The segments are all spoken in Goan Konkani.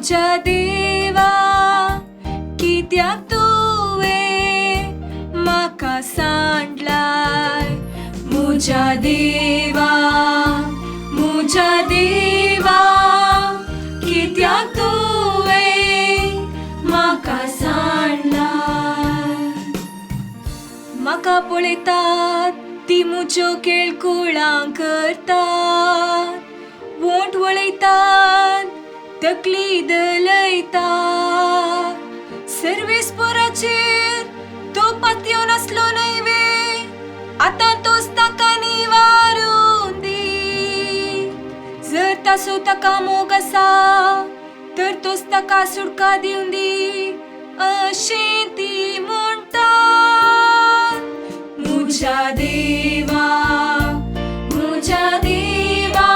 मुझ्या देवा कित्याक तुवें म्हाका सांडलाय. मुझ्या देवा मुझ्या देवा कित्याक तुवें म्हाका सांडलाय. म्हाका पळयतात ती मुज्यो केळकुळां करतात, वोंट वळयतात, तकली दलयतात. सर्वेस्पराचेर तो पातयेवन आसलो न्हय वे, आतां तोच ताका निवारून दी. जर ताचो ताका मोग आसा तर तोच ताका सुटका दिवन दी अशें ती म्हणटात. मुझ्या देवा मुझ्या देवा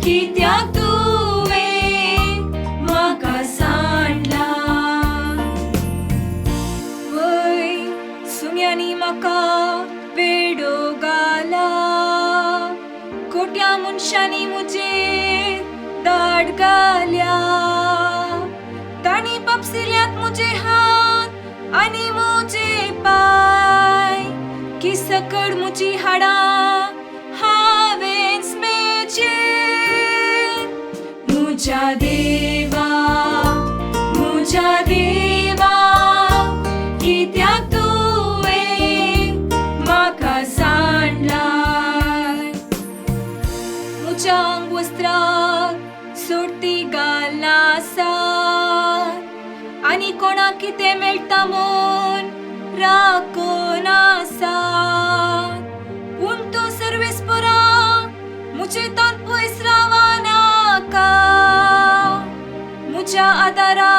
कित्याक तुवें म्हाका सांडलाय. वय सुम्यांनी म्हाका वेडो घाला, खोट्या मनशांनी म्हजेर दाड घाल्या. तांणी पापसिल्यात म्हजे हात आनी म्हजे पांय, की सकड म्हजी हाडां हांवेंच मेजलीं. मुझ्या देवा मुझ्या देवा कित्याक तुवें म्हाका सांडलाय. म्हज्या आंगवस्त्राक सोडती घालनासात आनी कोणाक कितें मेळटा म्हूण राखून आसात. पूण तूं सर्वेस्परा म्हजे तान पयस रावनाका. म्हज्या आदारा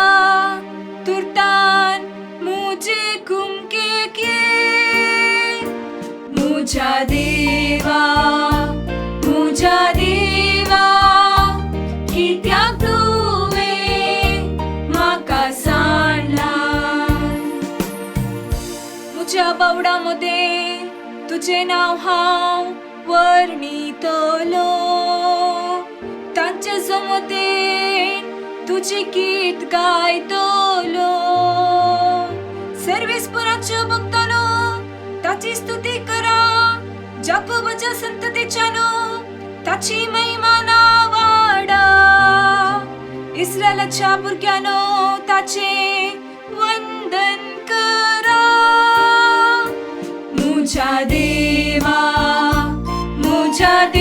तुर्तान म्हजे कुमकेक ये. मुझ्या देवा मुझ्या देवा कित्याक तुवें म्हाका सांडलाय. म्हज्या बावडा मदें तुजें नांव हांव वर्णितलो, तांचे जमतेन तुजी गीत गायतलो. सर्वेस्पराच्यो भक्तानो ताची स्तुती करा, जाकोबाच्या संततीच्यानो ताची महिमा नावाडा. इस्रायलाच्या भुरग्यांनो ताचें वंदन करा. मुझ्या देवा मुझ्या देवा.